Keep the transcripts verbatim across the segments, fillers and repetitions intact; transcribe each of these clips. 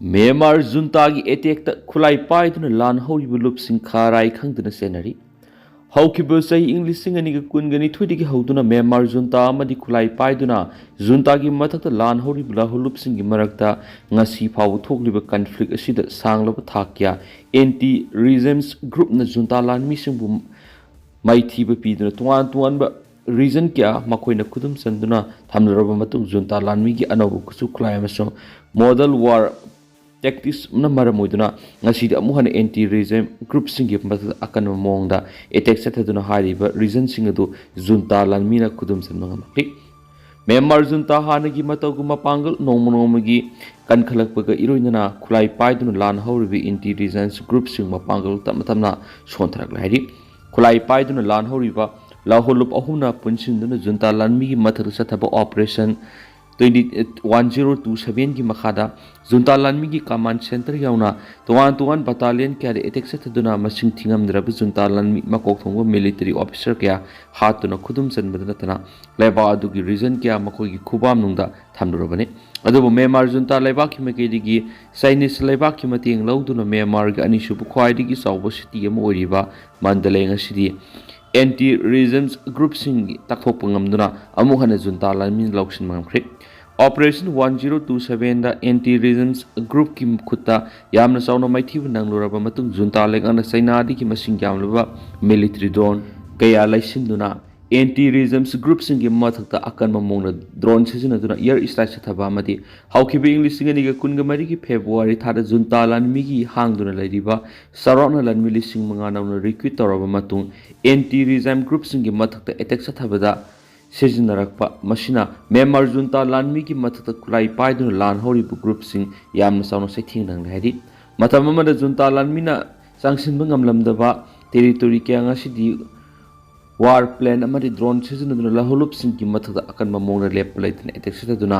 Myanmar ꯖꯨꯟꯇꯥꯒꯤ ꯑꯦꯇꯦꯛꯇ ꯈꯨꯠꯂꯥꯏ ꯄꯥꯏꯗꯨꯅ ꯂꯥꯟ ꯍꯧꯔꯤꯕ ꯂꯨꯞꯁꯤꯡ ꯈꯥꯔꯥꯏ ꯈꯪꯗꯅ ꯆꯦꯟꯅꯔꯤ꯫ ꯍꯧꯈꯤꯕ ꯆꯍꯤ ꯏꯪ ꯂꯤꯁꯤꯡ ꯑꯅꯤꯒ ꯀꯨꯟꯒ ꯅꯤꯊꯣꯏꯗꯒꯤ ꯍꯧꯗꯨꯅ ꯃ꯭ꯌꯥꯟꯃꯥꯔ ꯖꯨꯟꯇꯥ ꯑꯃꯗꯤ ꯈꯨꯠꯂꯥꯏ ꯄꯥꯏꯗꯨꯅ ꯖꯨꯟꯇꯥꯒꯤ ꯃꯊꯛꯇ ꯂꯥꯟ ꯍꯧꯔꯤꯕ ꯂꯥꯍꯨꯂꯨꯞꯁꯤꯡꯒꯤ ꯃꯔꯛꯇ ꯉꯁꯤ ꯐꯥꯎꯕ ꯊꯣꯛꯂꯤꯕ ꯀꯟꯐ꯭ꯂꯤꯛ ꯑꯁꯤꯗ ꯁꯥꯡꯂꯕ ꯊꯥꯛ ꯀꯌꯥ ꯑꯦꯟꯇꯤ ꯔꯤꯖꯤꯝꯁ ꯒ꯭ꯔꯨꯞꯅ ꯖꯨꯟꯇꯥ ꯂꯥꯟꯃꯤꯁꯤꯡꯕꯨ ꯃꯥꯏꯊꯤꯕ ꯄꯤꯗꯨꯅ ꯇꯣꯉꯥꯟ ꯇꯣꯉꯥꯟꯕ ꯔꯤꯖꯟ ꯀꯌꯥ ꯃꯈꯣꯏꯅ ꯈꯨꯗꯨꯝ ꯆꯟꯗꯨꯅ ꯊꯝꯂꯔꯕ ꯃꯇꯨꯡ ꯖꯨꯟꯇꯥ ꯂꯥꯟꯃꯤꯒꯤ ꯑꯅꯧꯕ ꯈꯨꯠꯁꯨ ꯈꯨꯠꯂꯥꯏ ꯑꯃꯁꯨꯡ ꯃꯣꯗꯦꯜ ꯋꯥꯔ ꯇꯦꯛꯇꯤꯛꯁꯅ ꯃꯔꯝ ꯑꯣꯏꯗꯨꯅ ꯉꯁꯤꯗꯤ ꯑꯃꯨꯛ ꯍꯟꯅ ꯑꯦꯟꯇꯤ ꯔꯤꯖꯤꯝ ꯒ꯭ꯔꯨꯞꯁꯤꯡꯒꯤ ꯃꯊꯛꯇ ꯑꯀꯟꯕ ꯃꯑꯣꯡꯗ ꯑꯦꯇꯦꯛ ꯆꯠꯊꯗꯨꯅ ꯍꯥꯏꯔꯤꯕ ꯔꯤꯖꯟꯁꯤꯡ ꯑꯗꯨ ꯖꯨꯟꯇꯥ ꯂꯥꯟꯃꯤꯅ ꯈꯨꯗꯨꯝ ꯆꯟꯕ ꯉꯝꯂꯛꯂꯤ꯫ ꯃ꯭ꯌꯥꯟꯃꯥꯔ ꯖꯨꯟꯇꯥ ꯍꯥꯟꯅꯒꯤ ꯃꯇꯧꯒꯨꯝ ꯃꯄꯥꯡꯒꯜ ꯅꯣꯡꯃ ꯅꯣꯡꯃꯒꯤ ꯀꯟꯈꯠꯂꯛꯄꯒ ꯏꯔꯣꯏꯅꯅ ꯈꯨꯠꯂꯥꯏ ꯄꯥꯏꯗꯨꯅ ꯂꯥꯟ ꯍꯧꯔꯤꯕ ꯑꯦꯟꯇꯤ ꯔꯤꯖꯤꯝꯁ ꯒ꯭ꯔꯨꯞꯁꯤꯡ ꯃꯄꯥꯡꯒꯜ ꯇꯞꯅ ꯇꯞꯅ ꯁꯣꯟꯊꯔꯛꯂꯦ ꯍꯥꯏꯔꯤ꯫ ꯈꯨꯠꯂꯥꯏ ꯄꯥꯏꯗꯨꯅ ꯂꯥꯟ ꯍꯧꯔꯤꯕ ꯂꯥꯍꯨꯂꯨꯞ ꯑꯍꯨꯝꯅ ꯄꯨꯟꯁꯤꯟꯗꯨꯅ ꯖꯨꯟꯇꯥ ꯂꯥꯟꯃꯤꯒꯤ ꯃꯊꯛꯇ ꯆꯠꯊꯕ operation twenty one zero two ꯁꯚꯦꯟꯒꯤ ꯃꯈꯥꯗ ꯖꯨꯟꯇꯥ ꯂꯥꯟꯃꯤꯒꯤ ꯀꯃꯥꯟ ꯁꯦꯟꯇꯔ ꯌꯥꯎꯅ ꯇꯣꯉꯥꯟ ꯇꯣꯉꯥꯟ ꯕꯇꯥꯂꯤꯌꯟ ꯀꯌꯥꯗ ꯑꯦꯇꯦꯛ ꯆꯠꯊꯗꯨꯅ ꯃꯁꯤꯡ ꯊꯤꯉꯝꯗ꯭ꯔꯕ ꯖꯨꯟꯇꯥ ꯂꯥꯟꯃꯤ ꯃꯀꯣꯛ ꯊꯣꯡꯕ ꯃꯤꯂꯤꯇꯔꯤ ꯑꯣꯐꯤꯁꯔ ꯀꯌꯥ ꯍꯥꯠꯇꯨꯅ ꯈꯨꯗꯨꯝ ꯆꯟꯕꯗ ꯅꯠꯇꯅ ꯂꯩꯕꯥꯛ ꯑꯗꯨꯒꯤ ꯔꯤꯖꯟ ꯀꯌꯥ ꯃꯈꯣꯏꯒꯤ ꯈꯨꯕꯥꯝꯅꯨꯡꯗ ꯊꯝꯂꯨꯔꯕꯅꯤ꯫ ꯑꯗꯨꯕꯨ ꯃ꯭ꯌꯥꯟꯃꯥꯔ ꯖꯨꯟꯇꯥ ꯂꯩꯕꯥꯛꯀꯤ ꯃꯥꯏꯀꯩꯗꯒꯤ ꯆꯥꯏꯅꯤꯁ ꯂꯩꯕꯥꯛꯀꯤ ꯃꯇꯦꯡ ꯂꯧꯗꯨꯅ ꯃ꯭ꯌꯥꯟꯃꯥꯔꯒꯤ ꯑꯅꯤꯁꯨꯕ ꯈ꯭ꯋꯥꯏꯗꯒꯤ ꯆꯥꯎꯕ ꯁꯤꯇꯤ ꯑꯃ ꯑꯣꯏꯔꯤꯕ ꯃꯟꯗꯂꯦ ꯉꯁꯤꯗꯤ ꯑꯦꯟꯇꯤ ꯔꯤꯖꯤꯝꯁ ꯒ꯭ꯔꯨꯞꯁꯤꯡꯒꯤ ꯇꯛꯊꯣꯛꯄ ꯉꯝꯗꯨꯅ ꯑꯃꯨꯛ ꯍꯟꯅ ꯖꯨꯟꯇꯥ ꯂꯥꯟꯃꯤꯅ ꯂꯧꯁꯤꯟꯕ ꯉꯝꯈ꯭ꯔꯦ꯫ ꯑꯣꯄꯔꯦꯁꯟ ꯋꯥꯟ ꯖꯤꯔꯣ ꯇꯨ ꯁꯚꯦꯟꯗ ꯑꯦꯟꯇꯤ ꯔꯤꯖꯤꯝꯁ ꯒ꯭ꯔꯨꯞꯀꯤ ꯈꯨꯠꯇ ꯌꯥꯝꯅ ꯆꯥꯎꯅ ꯃꯥꯏꯊꯤꯕ ꯅꯪꯂꯨꯔꯕ ꯃꯇꯨꯡ ꯖꯨꯟꯇꯥ ꯂꯩꯉꯥꯛꯅ ꯆꯩꯅꯥꯗꯒꯤ ꯃꯁꯤꯡ ꯌꯥꯝꯂꯕ ꯃꯤꯂꯤꯇꯔꯤ ꯗ꯭ꯔꯣꯟ ꯀꯌꯥ ꯂꯩꯁꯤꯟꯗꯨꯅ ꯑꯦꯟꯇꯤ ꯔꯤꯖꯤꯝꯁ ꯒ꯭ꯔꯨꯞꯁꯤꯡꯒꯤ ꯃꯊꯛꯇ ꯑꯀꯟꯕ ꯃꯑꯣꯡꯗ ꯗ꯭ꯔꯣꯟ ꯁꯤꯖꯤꯟꯅꯗꯨꯅ ꯑꯦꯌꯔ ꯁ꯭ꯇ꯭ꯔꯥꯏꯛ ꯆꯠꯊꯕ ꯑꯃꯗꯤ ꯍꯧꯈꯤꯕ ꯏꯪ ꯂꯤꯁꯤꯡ ꯑꯅꯤꯒ ꯀꯨꯟꯒ ꯃꯔꯤꯒꯤ ꯐꯦꯕ꯭ꯔꯨꯋꯥꯔꯤ ꯊꯥꯗ ꯖꯨꯟꯇꯥ ꯂꯥꯟꯃꯤꯒꯤ ꯍꯥꯡꯗꯨꯅ ꯂꯩꯔꯤꯕ ꯆꯥꯎꯔꯥꯛꯅ ꯂꯥꯟꯃꯤ ꯂꯤꯁꯤꯡ ꯃꯉꯥ ꯅꯧꯅ ꯔꯤꯀ꯭ꯔꯨꯠ ꯇꯧꯔꯕ ꯃꯇꯨꯡ ꯑꯦꯟꯇꯤ ꯔꯤꯖꯤꯝ ꯒ꯭ꯔꯨꯞꯁꯤꯡꯒꯤ ꯃꯊꯛꯇ ꯑꯦꯇꯦꯛ ꯆꯠꯊꯕꯗ ꯁꯤꯖꯤꯟꯅꯔꯛꯄ꯫ ꯃꯁꯤꯅ ꯃ꯭ꯌꯥꯟꯃꯥꯔ ꯖꯨꯟꯇꯥ ꯂꯥꯟꯃꯤꯒꯤ ꯃꯊꯛꯇ ꯈꯨꯠꯂꯥꯏ ꯄꯥꯏꯗꯨꯅ ꯂꯥꯟ ꯍꯧꯔꯤꯕ ꯒ꯭ꯔꯨꯞꯁꯤꯡ ꯌꯥꯝꯅ ꯆꯥꯎꯅ ꯆꯩꯊꯦꯡ ꯅꯪꯂꯦ ꯍꯥꯏꯔꯤ꯫ ꯃꯇꯝ ꯑꯃꯗ ꯖꯨꯟꯇꯥ ꯂꯥꯟꯃꯤꯅ ꯆꯪꯁꯤꯟꯕ ꯉꯝꯂꯝꯗꯕ ꯇꯦꯔꯤꯇꯣꯔꯤ ꯀꯌꯥ ꯉꯁꯤꯗꯤ ꯋꯥꯔ ꯄ꯭ꯂꯦꯟ ꯑꯃꯗꯤ ꯗ꯭ꯔꯣꯟ ꯁꯤꯖꯤꯟꯅꯗꯨꯅ ꯂꯥꯍꯨꯂꯨꯞꯁꯤꯡꯒꯤ ꯃꯊꯛꯇ ꯑꯀꯟꯕ ꯃꯑꯣꯡꯗ ꯂꯦꯞꯄ ꯂꯩꯇꯅ ꯑꯦꯇꯦꯛ ꯆꯠꯊꯗꯨꯅ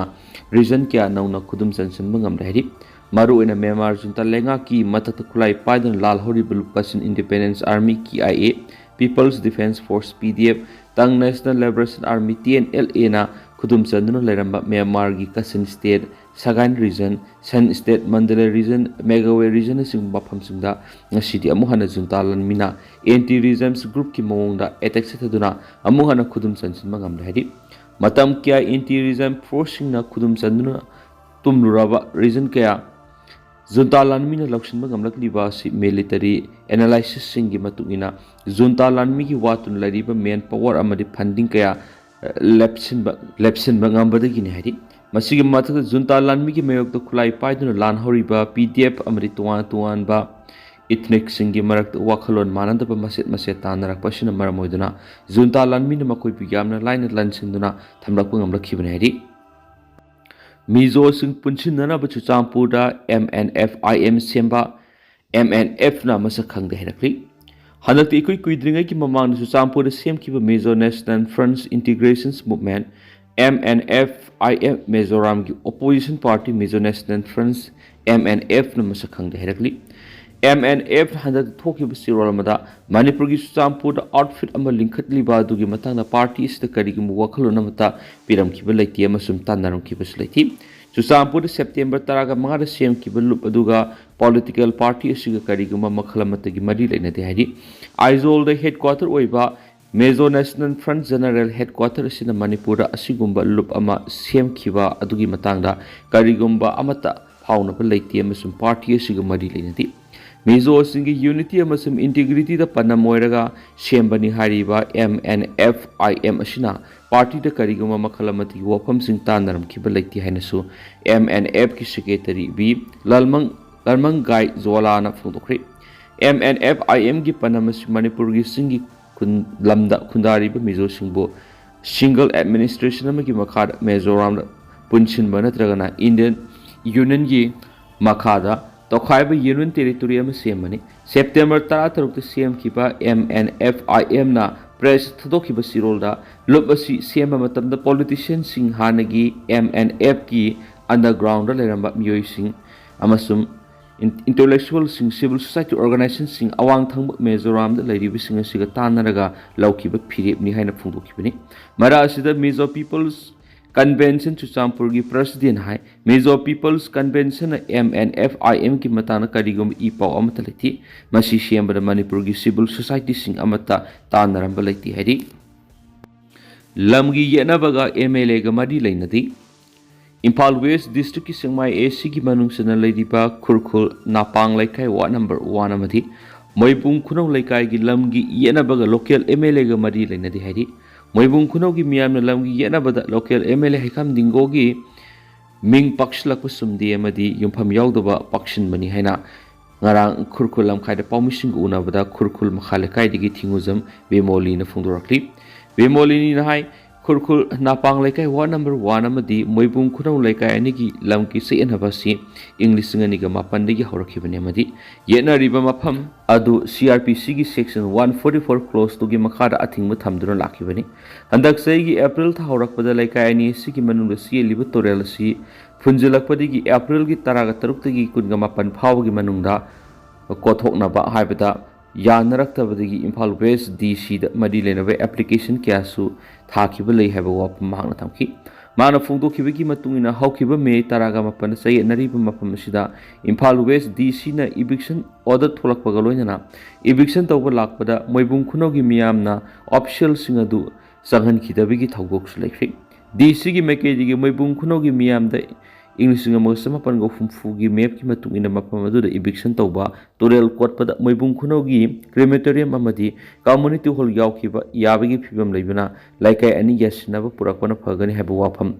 ꯔꯤꯖꯟ ꯀꯌꯥ ꯅꯧꯅ ꯈꯨꯗꯨꯝ ꯆꯟꯁꯤꯟꯕ ꯉꯝꯂꯦ ꯍꯥꯏꯔꯤ꯫ ꯃꯔꯨꯑꯣꯏꯅ ꯃ꯭ꯌꯥꯟꯃꯥꯔ ꯖꯨꯟꯇꯥ ꯂꯩꯉꯥꯛꯀꯤ ꯃꯊꯛꯇ ꯈꯨꯠꯂꯥꯏ ꯄꯥꯏꯗꯨꯅ ꯂꯥꯜ ꯍꯧꯔꯤꯕ Kachin independence army, K I A, people's defence force, P D F, ꯇꯪ national liberation army, T N L ꯑꯦꯅ ꯈꯨꯗꯨꯝ ꯆꯟꯗꯨꯅ ꯂꯩꯔꯝꯕ ꯃ꯭ꯌꯥꯟꯃꯥꯔꯒꯤ Kachin state Sagaing region, Shan state, Mandalay region, Magway ꯔꯤꯖꯟꯅꯆꯤꯡꯕ ꯃꯐꯝꯁꯤꯡꯗ ꯉꯁꯤꯗꯤ ꯑꯃꯨꯛ ꯍꯟꯅ ꯖꯨꯟꯇꯥ ꯂꯥꯟꯃꯤꯅ ꯑꯦꯟꯇꯤ ꯔꯤꯖꯝꯁ ꯒ꯭ꯔꯨꯞꯀꯤ ꯃꯑꯣꯡꯗ ꯑꯦꯇꯦꯛ ꯆꯠꯊꯗꯨꯅ ꯑꯃꯨꯛ ꯍꯟꯅ ꯈꯨꯗꯨꯝ ꯆꯟꯁꯤꯟꯕ ꯉꯝꯂꯦ ꯍꯥꯏꯔꯤ꯫ ꯃꯇꯝ ꯀꯌꯥ ꯑꯦꯟꯇꯤ ꯔꯤꯖꯝ ꯐꯣꯔꯁꯁꯤꯡꯅ ꯈꯨꯗꯨꯝ ꯆꯟꯗꯨꯅ ꯇꯨꯝꯂꯨꯔꯕ ꯔꯤꯖꯟ ꯀꯌꯥ ꯖꯨꯟꯇꯥ ꯂꯥꯟꯃꯤꯅ ꯂꯧꯁꯤꯟꯕ ꯉꯝꯂꯛꯂꯤꯕ ꯑꯁꯤ ꯃꯤꯂꯤꯇꯔꯤ ꯑꯦꯅꯥꯂꯥꯏꯁꯤꯁꯁꯤꯡꯒꯤ ꯃꯇꯨꯡ ꯏꯟꯅ ꯖꯨꯟꯇꯥ ꯂꯥꯟꯃꯤꯒꯤ ꯋꯥꯠꯇꯨꯅ ꯂꯩꯔꯤꯕ ꯃꯦꯟ ꯄꯥꯋꯔ ꯑꯃꯗꯤ ꯐꯟꯗꯤꯡ ꯀꯌꯥ ꯂꯦꯞꯁꯤꯟꯕ ꯂꯦꯞꯁꯤꯟꯕ ꯉꯝꯕꯗꯒꯤꯅꯤ ꯍꯥꯏꯔꯤ꯫ ꯃꯁꯤꯒꯤ ꯃꯊꯛꯇ ꯖꯨꯟꯇꯥ ꯂꯥꯟꯃꯤꯒꯤ ꯃꯥꯌꯣꯛꯇ ꯈꯨꯠꯂꯥꯏ ꯄꯥꯏꯗꯨꯅ ꯂꯥꯟ ꯍꯧꯔꯤꯕ ꯄꯤ ꯗꯤ ꯑꯦꯐ ꯑꯃꯗꯤ ꯇꯣꯉꯥꯟ ꯇꯣꯉꯥꯟꯕ ꯏꯊꯅꯤꯛꯁꯤꯡꯒꯤ ꯃꯔꯛꯇ ꯋꯥꯈꯜꯂꯣꯟ ꯃꯥꯟꯅꯗꯕ ꯃꯆꯦꯠ ꯃꯆꯦꯠ ꯇꯥꯟꯅꯔꯛꯄ ꯑꯁꯤꯅ ꯃꯔꯝ ꯑꯣꯏꯗꯨꯅ ꯖꯨꯟꯇꯥ ꯂꯥꯟꯃꯤꯅ ꯃꯈꯣꯏꯕꯨ ꯌꯥꯝꯅ ꯂꯥꯏꯅ ꯂꯥꯟꯁꯤꯟꯗꯨꯅ ꯊꯝꯂꯛꯄ ꯉꯝꯂꯛꯈꯤꯕꯅꯤ ꯍꯥꯏꯔꯤ꯫ ꯃꯤꯖꯣꯁꯤꯡ ꯄꯨꯟꯁꯤꯟꯅꯅꯕ ꯆꯨꯔꯆꯥꯟꯄꯨꯔꯗ M N F I M ꯁꯦꯝꯕ ꯑꯦꯝ ꯑꯦꯟ ꯑꯦꯐꯅ ꯃꯁꯛ ꯈꯪꯗꯦ ꯍꯥꯏꯔꯛꯂꯤ꯫ ꯍꯟꯗꯛꯇꯤ ꯏꯀꯨꯏ ꯀꯨꯏꯗ꯭ꯔꯤꯉꯩꯒꯤ ꯃꯃꯥꯡꯗ ꯆꯨꯔꯆꯥꯟꯄꯨꯔꯗ ꯁꯦꯝꯈꯤꯕ Mizo national front integrations movement, M N F I M, ꯃꯤꯖꯣꯔꯥꯝꯒꯤ opposition party Mizo national front, M N ꯑꯦꯐꯅ ꯃꯁꯛ ꯈꯪꯗꯦ ꯍꯥꯏꯔꯛꯂꯤ꯫ ꯑꯦꯝ ꯑꯦꯟ ꯑꯦꯐ ꯍꯟꯗꯛꯇ ꯊꯣꯛꯈꯤꯕ ꯆꯦꯔꯣꯜ ꯑꯃꯗ ꯃꯅꯤꯄꯨꯔꯒꯤ ꯆꯨꯔꯆꯥꯟꯄꯨꯔꯗ ꯑꯥꯎꯠꯐꯤꯠ ꯑꯃ ꯂꯤꯡꯈꯠꯂꯤꯕ ꯑꯗꯨꯒꯤ ꯃꯇꯥꯡꯗ ꯄꯥꯔꯇꯤ ꯑꯁꯤꯗ ꯀꯔꯤꯒꯨꯝꯕ ꯋꯥꯈꯜꯂꯣꯟ ꯑꯃꯠꯇ ꯄꯤꯔꯝꯈꯤꯕ ꯂꯩꯇꯦ ꯑꯃꯁꯨꯡ ꯇꯥꯟꯅꯔꯝꯈꯤꯕꯁꯨ ꯂꯩꯇꯦ꯫ ꯆꯨꯔꯆꯥꯟꯄꯨꯔꯗ ꯁꯦꯞꯇꯦꯝꯕꯔ ꯇꯔꯥꯒ ꯃꯉꯥꯗ ꯁꯦꯝꯈꯤꯕ ꯂꯨꯞ ꯑꯗꯨꯒ ꯄꯣꯂꯤꯇꯤꯀꯦꯜ ꯄꯥꯔꯇꯤ ꯑꯁꯤꯒ ꯀꯔꯤꯒꯨꯝꯕ ꯃꯈꯜ ꯑꯃꯠꯇꯒꯤ ꯃꯔꯤ ꯂꯩꯅꯗꯦ ꯍꯥꯏꯔꯤ꯫ ꯑꯥꯏꯖꯣꯜꯗ ꯍꯦꯗꯀ꯭ꯋꯥꯇꯔ ꯑꯣꯏꯕ ꯃꯤꯖꯣ ꯅꯦꯁꯅꯦꯜ ꯐ꯭ꯔꯟꯠ ꯖꯦꯅꯔꯦꯜ ꯍꯦꯗꯀ꯭ꯋꯥꯇꯔ ꯑꯁꯤꯅ ꯃꯅꯤꯄꯨꯔꯗ ꯑꯁꯤꯒꯨꯝꯕ ꯂꯨꯞ ꯑꯃ ꯁꯦꯝꯈꯤꯕ ꯑꯗꯨꯒꯤ ꯃꯇꯥꯡꯗ ꯀꯔꯤꯒꯨꯝꯕ ꯑꯃꯠꯇ ꯐꯥꯎꯅꯕ ꯂꯩꯇꯦ ꯑꯃꯁꯨꯡ ꯄꯥꯔꯇꯤ ꯑꯁꯤꯒ ꯃꯔꯤ ꯂꯩꯅꯗꯦ꯫ ꯃꯤꯖꯣꯁꯤꯡꯒꯤ ꯌꯨꯅꯤꯇꯤ ꯑꯃꯁꯨꯡ ꯏꯟꯇꯤꯒ꯭ꯔꯤꯇꯤꯗ ꯄꯥꯟꯗꯝ ꯑꯣꯏꯔꯒ ꯁꯦꯝꯕꯅꯤ ꯍꯥꯏꯔꯤꯕ M N F I M ꯑꯁꯤꯅ ꯄꯥꯔꯇꯤꯗ ꯀꯔꯤꯒꯨꯝꯕ ꯃꯈꯜ ꯑꯃꯠꯇꯒꯤ ꯋꯥꯐꯝꯁꯤꯡ ꯇꯥꯟꯅꯔꯝꯈꯤꯕ ꯂꯩꯇꯦ ꯍꯥꯏꯅꯁꯨ ꯑꯦꯝ ꯑꯦꯟ ꯑꯦꯐꯀꯤ ꯁꯦꯀ꯭ꯔꯦꯇꯔꯤ ꯕꯤ ꯂꯜꯃꯪ ꯂꯜꯃꯪꯒꯥꯏ ꯖꯣꯂꯥꯅ ꯐꯣꯡꯗꯣꯛꯈ꯭ꯔꯦ꯫ ꯑꯦꯝ ꯑꯦꯟ ꯑꯦꯐ ꯑꯥꯏ ꯑꯦꯝꯒꯤ ꯄꯥꯟꯗꯝ ꯑꯁꯤ ꯃꯅꯤꯄꯨꯔꯒꯤ ꯆꯤꯡꯒꯤ ꯈꯨꯟ ꯂꯝꯗ ꯈꯨꯟꯗꯥꯔꯤꯕ ꯃꯤꯖꯣꯁꯤꯡꯕꯨ ꯁꯤꯡꯒꯜ ꯑꯦꯗꯃꯤꯅꯤꯁꯇ꯭ꯔꯦꯁꯟ ꯑꯃꯒꯤ ꯃꯈꯥꯗ ꯃꯤꯖꯣꯔꯥꯝꯗ ꯄꯨꯟꯁꯤꯟꯕ ꯅꯠꯇ꯭ꯔꯒꯅ ꯏꯟꯗꯤꯌꯟ ꯌꯨꯅꯤꯌꯟꯒꯤ ꯃꯈꯥꯗ ꯇꯣꯈꯥꯏꯕ ꯌꯨꯅꯤꯌꯟ ꯇꯦꯔꯤꯇꯣꯔꯤ ꯑꯃ ꯁꯦꯝꯕꯅꯤ꯫ ꯁꯦꯞꯇꯦꯝꯕꯔ ꯇꯔꯥꯇꯔꯨꯛꯇ ꯁꯦꯝꯈꯤꯕ ꯑꯦꯝ ꯑꯦꯟ ꯑꯦꯐ ꯑꯥꯏ ꯑꯦꯝꯅ ꯄ꯭ꯔꯦꯁꯇ ꯊꯥꯗꯣꯛꯈꯤꯕ ꯆꯦꯔꯣꯜꯗ ꯂꯨꯞ ꯑꯁꯤ ꯁꯦꯝꯕ ꯃꯇꯝꯗ ꯄꯣꯂꯤꯇꯤꯁꯤꯌꯟꯁꯤꯡ, ꯍꯥꯟꯅꯒꯤ ꯑꯦꯝ ꯑꯦꯟ ꯑꯦꯐꯀꯤ ꯑꯟꯗꯔꯒ꯭ꯔꯥꯎꯟꯗ ꯂꯩꯔꯝꯕ ꯃꯤꯑꯣꯏꯁꯤꯡ ꯑꯃꯁꯨꯡ ꯏꯟ-, ꯏꯟꯇꯦꯂꯦꯛꯆꯨꯋꯦꯜꯁꯤꯡ, ꯁꯤꯚꯤꯜ ꯁꯣꯁꯥꯏꯇꯤ ꯑꯣꯔꯒꯅꯥꯏꯖꯦꯁꯟꯁꯤꯡ, ꯑꯋꯥꯡ ꯊꯪꯕ ꯃꯤꯖꯣꯔꯥꯝꯗ ꯂꯩꯔꯤꯕꯁꯤꯡ ꯑꯁꯤꯒ ꯇꯥꯟꯅꯔꯒ ꯂꯧꯈꯤꯕ ꯐꯤꯔꯦꯞꯅꯤ ꯍꯥꯏꯅ ꯐꯣꯡꯗꯣꯛꯈꯤꯕꯅꯤ꯫ ꯃꯔꯛ ꯑꯁꯤꯗ ꯃꯤꯖꯣ ꯄꯤꯄꯜꯁ Convention ꯆꯨꯔꯆꯥꯟꯄꯨꯔꯒꯤ president ꯍꯥꯏ꯫ Mizo People's Convention ꯅ M N F I M ꯒꯤ ꯃꯇꯥꯡꯗ ꯀꯔꯤꯒꯨꯝꯕ ꯏ ꯄꯥꯎ ꯑꯃꯠꯇ ꯂꯩꯇꯦ꯫ ꯃꯁꯤ ꯁꯦꯝꯕꯗ ꯃꯅꯤꯄꯨꯔꯒꯤ civil society ꯁꯤꯡ ꯑꯃꯠꯇ ꯇꯥꯟꯅꯔꯝꯕ ꯂꯩꯇꯦ ꯍꯥꯏꯔꯤ꯫ ꯂꯝꯒꯤ ꯌꯦꯠꯅꯕꯒ M L A ꯒ ꯃꯔꯤ ꯂꯩꯅꯗꯦ꯫ ꯏꯝꯐꯥꯜ West District ꯀꯤ ꯁꯦꯛꯃꯥꯏ A C ꯒꯤ ꯃꯅꯨꯡ ꯆꯟꯅ ꯂꯩꯔꯤꯕ ꯈꯨꯔꯈꯨꯜ ꯅꯥꯄꯥꯡ ꯂꯩꯀꯥꯏ ward number one ꯑꯃꯗꯤ ꯃꯣꯏꯕꯨꯡ ꯈꯨꯅꯧ ꯂꯩꯀꯥꯏꯒꯤ ꯂꯝꯒꯤ ꯌꯦꯠꯅꯕꯒ local M L A ꯒ ꯃꯔꯤ ꯂꯩꯅꯗꯦ ꯍꯥꯏꯔꯤ꯫ ꯃꯣꯏꯕꯨꯡ ꯈꯨꯅꯧꯒꯤ ꯃꯤꯌꯥꯝꯅ ꯂꯝꯒꯤ ꯌꯦꯠꯅꯕꯗ local M L A ꯍꯩꯈꯥꯝ ꯗꯤꯡꯒꯣꯒꯤ ꯃꯤꯡ ꯄꯥꯛꯁꯤꯜꯂꯛꯄ ꯆꯨꯝꯗꯦ ꯑꯃꯗꯤ ꯌꯨꯝꯐꯝ ꯌꯥꯎꯗꯕ ꯄꯥꯛꯁꯤꯟꯕꯅꯤ ꯍꯥꯏꯅ ꯉꯔꯥꯡ ꯈꯨꯔꯈꯨꯜ ꯂꯝꯈꯥꯏꯗ ꯄꯥꯎꯃꯤꯁꯤꯡꯒ ꯎꯅꯕꯗ ꯈꯨꯔꯈꯨꯜ ꯃꯈꯥ ꯂꯩꯀꯥꯏꯗꯒꯤ ꯊꯤꯡꯉꯨꯖꯝ ꯕꯦꯃꯣꯂꯤꯅ ꯐꯣꯡꯗꯣꯔꯛꯂꯤ꯫ ꯕꯦꯃꯣꯂꯤꯅꯤꯅ ꯍꯥꯏ, ꯈꯨꯔꯈꯨꯜ ꯅꯥꯄꯥꯡ ꯂꯩꯀꯥꯏ ward number one ꯑꯃꯗꯤ ꯃꯣꯏꯕꯨꯡ ꯈꯨꯅꯧ ꯂꯩꯀꯥꯏ ꯑꯅꯤꯒꯤ ꯂꯝꯒꯤ ꯆꯌꯦꯠꯅꯕ ꯑꯁꯤ ꯏꯪ ꯂꯤꯁꯤꯡ ꯑꯅꯤꯒ ꯃꯥꯄꯟꯗꯒꯤ ꯍꯧꯔꯛꯈꯤꯕꯅꯤ ꯑꯃꯗꯤ ꯌꯦꯠꯅꯔꯤꯕ ꯃꯐꯝ ꯑꯗꯨ C R P C ꯒꯤ section one forty four clause two ꯒꯤ ꯃꯈꯥꯗ ꯑꯊꯤꯡꯕ ꯊꯝꯗꯨꯅ ꯂꯥꯛꯈꯤꯕꯅꯤ꯫ ꯍꯟꯗꯛ ꯆꯍꯤꯒꯤ April ꯊꯥ ꯍꯧꯔꯛꯄꯗ ꯂꯩꯀꯥꯏ ꯑꯅꯤ ꯑꯁꯤꯒꯤ ꯃꯅꯨꯡꯗ ꯆꯦꯜꯂꯤꯕ ꯇꯨꯔꯦꯜ ꯑꯁꯤ ꯐꯨꯟꯖꯤꯜꯂꯛꯄꯗꯒꯤ April ꯒꯤ ꯇꯔꯥꯒ ꯇꯔꯨꯛꯇꯒꯤ ꯀꯨꯟꯒ ꯃꯥꯄꯟ ꯐꯥꯎꯕꯒꯤ ꯃꯅꯨꯡꯗ ꯀꯣꯊꯣꯛꯅꯕ ꯍꯥꯏꯕꯗ ꯌꯥꯅꯔꯛꯇꯕꯗꯒꯤ ꯏꯝꯐꯥꯜ West D C ꯗ ꯃꯔꯤ ꯂꯩꯅꯕ application ꯀꯌꯥꯁꯨ ꯊꯥꯈꯤꯕ ꯂꯩ ꯍꯥꯏꯕ ꯋꯥꯐꯝ ꯃꯍꯥꯛꯅ ꯊꯝꯈꯤ꯫ ꯃꯥꯅ ꯐꯣꯡꯗꯣꯛꯈꯤꯕꯒꯤ ꯃꯇꯨꯡ ꯏꯟꯅ, ꯍꯧꯈꯤꯕ May ꯇꯔꯥꯒ ꯃꯥꯄꯟꯗ ꯆꯌꯦꯠꯅꯔꯤꯕ ꯃꯐꯝ ꯑꯁꯤꯗ ꯏꯝꯐꯥꯜ West D C ꯅ eviction order ꯊꯣꯛꯂꯛꯄꯒ ꯂꯣꯏꯅꯅ eviction ꯇꯧꯕ ꯂꯥꯛꯄꯗ ꯃꯣꯏꯕꯨꯡ ꯈꯨꯅꯧꯒꯤ ꯃꯤꯌꯥꯝꯅ official ꯁꯤꯡ ꯑꯗꯨ ꯆꯪꯍꯟꯈꯤꯗꯕꯒꯤ ꯊꯧꯗꯣꯛꯁꯨ ꯂꯩꯈ꯭ꯔꯦ꯫ D C ꯒꯤ ꯃꯥꯏꯀꯩꯗꯒꯤ ꯃꯣꯏꯕꯨꯡ ꯈꯨꯅꯧꯒꯤ ꯃꯤꯌꯥꯝꯗ ꯏꯪ ꯂꯤꯁꯤꯡ ꯑꯃꯒ ꯆꯃꯥꯄꯟꯒ ꯍꯨꯝꯐꯨꯒꯤ map ꯀꯤ ꯃꯇꯨꯡ ꯏꯟꯅ ꯃꯐꯝ ꯑꯗꯨꯗ eviction ꯇꯧꯕ, ꯇꯨꯔꯦꯜ ꯀꯣꯠꯄꯗ ꯃꯣꯏꯕꯨꯡ ꯈꯨꯅꯧꯒꯤ crematorium ꯑꯃꯗꯤ community hall ꯌꯥꯎꯈꯤꯕ ꯌꯥꯕꯒꯤ ꯐꯤꯕꯝ ꯂꯩꯕꯅ ꯂꯩꯀꯥꯏ ꯑꯅꯤ ꯌꯥꯁꯤꯟꯅꯕ ꯄꯨꯔꯛꯄꯅ ꯐꯒꯅꯤ ꯍꯥꯏꯕ ꯋꯥꯐꯝ,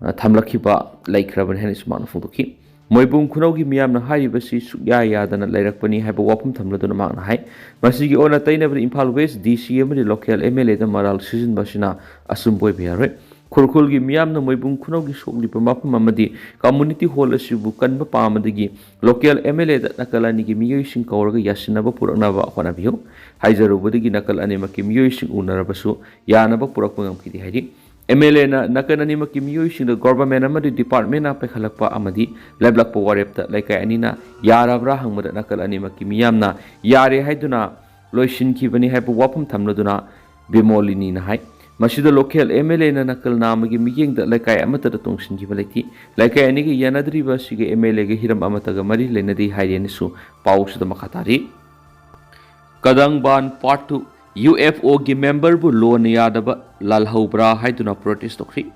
ꯑ, ꯊꯝꯂꯛꯈꯤꯕ ꯂꯩꯈ꯭ꯔꯕꯅꯤ ꯍꯥꯏꯅ ꯁꯨꯃꯥꯏꯅ ꯐꯣꯡꯗꯣꯛꯈꯤ꯫ ꯃꯣꯏꯕꯨꯡ ꯈꯨꯅꯧꯒꯤ ꯃꯤꯌꯥꯝꯅ ꯍꯥꯏꯔꯤꯕꯁꯤ ꯁꯨꯛꯌꯥ ꯌꯥꯗꯅ ꯂꯩꯔꯛꯄꯅꯤ ꯍꯥꯏꯕ ꯋꯥꯐꯝ ꯊꯝꯂꯗꯨꯅ ꯃꯍꯥꯛꯅ ꯍꯥꯏ, ꯃꯁꯤꯒꯤ ꯑꯣꯟꯅ ꯇꯩꯅꯕꯗ ꯏꯝꯐꯥꯜ West D C ꯑꯃꯗꯤ local M L A ꯗ ꯃꯔꯥꯜ ꯁꯤꯖꯤꯟꯕ ꯑꯁꯤꯅ ꯑꯆꯨꯝꯕ ꯑꯣꯏꯕ ꯌꯥꯔꯣꯏ꯫ ꯈꯨꯔꯈꯨꯜꯒꯤ ꯃꯤꯌꯥꯝꯅ ꯃꯣꯏꯕꯨꯡ ꯈꯨꯅꯧꯒꯤ ꯁꯣꯛꯂꯤꯕ ꯃꯐꯝ ꯑꯃꯗꯤ community hall ꯑꯁꯤꯕꯨ ꯀꯟꯕ ꯄꯥꯝꯕꯗꯒꯤ local M L A ꯗ ꯅꯥꯀꯜ ꯑꯅꯤꯒꯤ ꯃꯤꯑꯣꯏꯁꯤꯡ ꯀꯧꯔꯒ ꯌꯥꯁꯤꯟꯅꯕ ꯄꯨꯔꯛꯅꯕ ꯍꯣꯠꯅꯕꯤꯌꯨ꯫ ꯍꯥꯏꯖꯔꯨꯕꯗꯒꯤ ꯅꯥꯀꯜ ꯑꯅꯤꯃꯛꯀꯤ ꯃꯤꯑꯣꯏꯁꯤꯡ ꯎꯅꯔꯕꯁꯨ ꯌꯥꯅꯕ ꯄꯨꯔꯛꯄ ꯉꯝꯈꯤꯗꯦ ꯍꯥꯏꯔꯤ꯫ M L A ꯅ ꯅꯥꯀꯜ ꯑꯅꯤꯃꯛꯀꯤ ꯃꯤꯑꯣꯏꯁꯤꯡꯗ government ꯑꯃꯗꯤ department ꯅ ꯄꯥꯏꯈꯠꯂꯛꯄ ꯑꯃꯗꯤ ꯂꯦꯞꯂꯛꯄ ꯋꯥꯔꯦꯞꯇ ꯂꯩꯀꯥꯏ ꯑꯅꯤꯅ ꯌꯥꯔꯕ꯭ꯔꯥ ꯍꯪꯕꯗ ꯅꯥꯀꯜ ꯑꯅꯤꯃꯛꯀꯤ ꯃꯤꯌꯥꯝꯅ ꯌꯥꯔꯦ ꯍꯥꯏꯗꯨꯅ ꯂꯣꯏꯁꯤꯟꯈꯤꯕꯅꯤ ꯍꯥꯏꯕ ꯋꯥꯐꯝ ꯊꯝꯂꯗꯨꯅ ꯕꯤꯃꯣꯂꯤꯅꯤꯅ ꯍꯥꯏ, ꯃꯁꯤꯗ local MLAꯅ ꯅꯀꯜ ꯅꯥꯝꯃꯒꯤ ꯃꯤꯠꯌꯦꯡꯗ ꯂꯩꯀꯥꯏ ꯑꯃꯠꯇꯗ ꯇꯣꯡꯁꯤꯟꯈꯤꯕ ꯂꯩꯇꯦ꯫ ꯂꯩꯀꯥꯏ ꯑꯅꯤꯒꯤ ꯌꯥꯅꯗ꯭ꯔꯤꯕ ꯑꯁꯤꯒ MLAꯒ ꯍꯤꯔꯝ ꯑꯃꯠꯇꯒ ꯃꯔꯤ ꯂꯩꯅꯗꯦ ꯍꯥꯏꯔꯤ ꯍꯥꯏꯅꯁꯨ ꯄꯥꯎꯁꯤꯗ ꯃꯈꯥ ꯇꯥꯔꯤ꯫ ꯀꯗꯪꯕꯥꯟ Part Two, UFOꯒꯤ memberꯕꯨ ꯂꯣꯟꯅ ꯌꯥꯗꯕ ꯂꯥꯜꯍꯧꯕ꯭ꯔꯥ ꯍꯥꯏꯗꯨꯅ protest ꯇꯧꯈ꯭ꯔꯤ꯫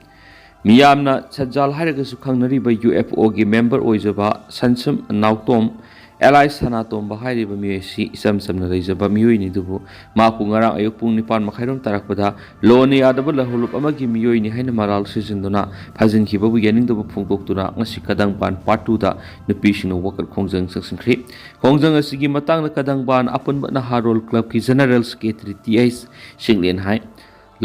ꯃꯤꯌꯥꯝꯅ ꯁꯠꯖꯥꯜ ꯍꯥꯏꯔꯒꯁꯨ ꯈꯪꯅꯔꯤꯕ UFOꯒꯤ member ꯑꯣꯏꯖꯕ ꯁꯟꯁꯝ ꯅꯥꯎꯇꯣꯝ alias ꯁꯅꯥꯇꯣꯝꯕ ꯍꯥꯏꯔꯤꯕ ꯃꯤꯑꯣꯏ ꯑꯁꯤ ꯏꯆꯝ ꯆꯝꯅ ꯂꯩꯖꯕ ꯃꯤꯑꯣꯏꯅꯤ, ꯑꯗꯨꯕꯨ ꯃꯍꯥꯛꯄꯨ ꯉꯔꯥꯡ ꯑꯌꯨꯛ ꯄꯨꯡ ꯅꯤꯄꯥꯟ ꯃꯈꯥꯏꯔꯣꯝ ꯇꯥꯔꯛꯄꯗ ꯂꯣꯟꯅ ꯌꯥꯗꯕ ꯂꯥꯜꯍꯧꯂꯨꯞ ꯑꯃꯒꯤ ꯃꯤꯑꯣꯏꯅꯤ ꯍꯥꯏꯅ ꯃꯔꯥꯜ ꯁꯤꯖꯤꯟꯗꯨꯅ ꯐꯥꯖꯤꯟꯈꯤꯕꯕꯨ ꯌꯥꯅꯤꯡꯗꯕ ꯐꯣꯡꯗꯣꯛꯇꯨꯅ ꯉꯁꯤ ꯀꯗꯪꯕꯥꯟ Part Twoꯗ ꯅꯨꯄꯤꯁꯤꯡꯅ ꯋꯥꯀꯠ ꯈꯣꯡꯖꯪ ꯆꯪꯁꯤꯟꯈ꯭ꯔꯤ꯫ ꯈꯣꯡꯖꯪ ꯑꯁꯤꯒꯤ ꯃꯇꯥꯡꯗ ꯀꯗꯪꯕꯥꯟ ꯑꯄꯨꯟꯕ ꯅꯍꯥꯔꯣꯜ clubꯀꯤ general secretary Th ꯁꯤꯡꯂꯦꯟ ꯍꯥꯏ,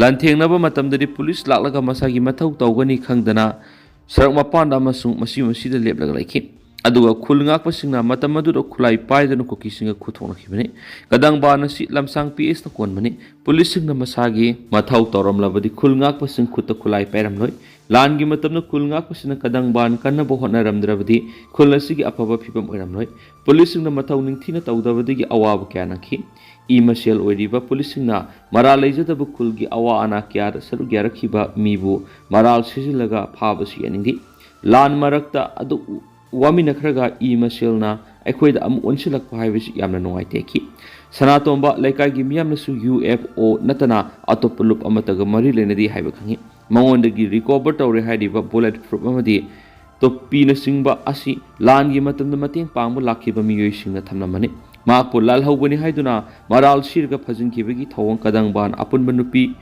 ꯂꯥꯟꯊꯦꯡꯅꯕ ꯃꯇꯝꯗꯗꯤ ꯄꯨꯂꯤꯁ ꯂꯥꯛꯂꯒ ꯃꯁꯥꯒꯤ ꯃꯊꯧ ꯇꯧꯒꯅꯤ ꯈꯪꯗꯅ ꯁꯔꯛ ꯃꯄꯥꯟꯗ ꯑꯃꯁꯨꯡ ꯃꯁꯤ ꯃꯁꯤꯗ ꯂꯦꯞꯂꯒ ꯂꯩꯈꯤ꯫ ꯑꯗꯨꯒ ꯈꯨꯜ ꯉꯥꯛꯄꯁꯤꯡꯅ ꯃꯇꯝ ꯑꯗꯨꯗ ꯈꯨꯠꯂꯥꯏ ꯄꯥꯏꯗꯨꯅ ꯀꯨꯀꯤꯁꯤꯡꯒ ꯈꯨꯠ ꯊꯣꯛꯅꯈꯤꯕꯅꯤ꯫ ꯀꯗꯪꯕꯥꯟ ꯑꯁꯤ ꯂꯝꯁꯥꯡ P S ꯅ ꯀꯣꯟꯕꯅꯤ꯫ ꯄꯨꯂꯤꯁꯁꯤꯡꯅ ꯃꯁꯥꯒꯤ ꯃꯊꯧ ꯇꯧꯔꯝꯂꯕꯗꯤ ꯈꯨꯜ ꯉꯥꯛꯄꯁꯤꯡ ꯈꯨꯠꯇ ꯈꯨꯠꯂꯥꯏ ꯄꯥꯏꯔꯝꯂꯣꯏ꯫ ꯂꯥꯟꯒꯤ ꯃꯇꯝꯗ ꯈꯨꯜ ꯉꯥꯛꯄꯁꯤꯡꯅ ꯀꯗꯪꯕꯥꯟ ꯀꯟꯅꯕ ꯍꯣꯠꯅꯔꯝꯗ꯭ꯔꯕꯗꯤ ꯈꯨꯜ ꯑꯁꯤꯒꯤ ꯑꯐꯕ ꯐꯤꯕꯝ ꯑꯣꯏꯔꯝꯂꯣꯏ꯫ ꯄꯨꯂꯤꯁꯁꯤꯡꯅ ꯃꯊꯧ ꯅꯤꯡꯊꯤꯅ ꯇꯧꯗꯕꯗꯒꯤ ꯑꯋꯥꯕ ꯀꯌꯥ ꯅꯪꯈꯤ꯫ ꯏ ꯃꯁꯦꯜ ꯑꯣꯏꯔꯤꯕ ꯄꯨꯂꯤꯁꯁꯤꯡꯅ ꯃꯔꯥꯜ ꯂꯩꯖꯗꯕ ꯈꯨꯜꯒꯤ ꯑꯋꯥ ꯑꯅꯥ ꯀꯌꯥꯗ ꯁꯔꯨꯛ ꯌꯥꯔꯛꯈꯤꯕ ꯃꯤꯕꯨ ꯃꯔꯥꯜ ꯁꯤꯖꯤꯜꯂꯒ ꯐꯥꯕꯁꯨ ꯌꯥꯅꯤꯡꯗꯦ꯫ ꯂꯥꯟ ꯃꯔꯛꯇ ꯑꯗꯨ ꯋꯥꯃꯤꯟꯅꯈ꯭ꯔꯒ ꯏ ꯃꯁꯦꯜꯅ ꯑꯩꯈꯣꯏꯗ ꯑꯃꯨꯛ ꯑꯣꯟꯁꯤꯜꯂꯛꯄ ꯍꯥꯏꯕꯁꯤ ꯌꯥꯝꯅ ꯅꯨꯡꯉꯥꯏꯇꯦ ꯈꯤ꯫ ꯁꯅꯥꯇꯣꯝꯕ ꯂꯩꯀꯥꯏꯒꯤ ꯃꯤꯌꯥꯝꯅꯁꯨ UFO ꯅꯠꯇꯅ ꯑꯇꯣꯞꯄ ꯂꯨꯞ ꯑꯃꯠꯇꯒ ꯃꯔꯤ ꯂꯩꯅꯗꯦ ꯍꯥꯏꯕ ꯈꯪꯉꯤ꯫ ꯃꯉꯣꯟꯗꯒꯤ recover ꯇꯧꯔꯦ ꯍꯥꯏꯔꯤꯕ bullet proof ꯑꯃꯗꯤ ꯇꯣꯞꯄꯤꯅꯆꯤꯡꯕ ꯑꯁꯤ ꯂꯥꯟꯒꯤ ꯃꯇꯝꯗ ꯃꯇꯦꯡ ꯄꯥꯡꯕ ꯂꯥꯛꯈꯤꯕ ꯃꯤꯑꯣꯏꯁꯤꯡꯅ ꯊꯝꯂꯝꯕꯅꯤ꯫ ꯃꯍꯥꯛꯄꯨ ꯂꯥꯜꯍꯧꯕꯅꯤ ꯍꯥꯏꯗꯨꯅ ꯃꯔꯥꯜ ꯁꯤꯔꯒ ꯐꯥꯖꯤꯟꯈꯤꯕꯒꯤ ꯊꯧꯑꯣꯡ ꯀꯗꯪꯕꯥꯟ ꯑꯄꯨꯟꯕ ꯅꯨꯄꯤ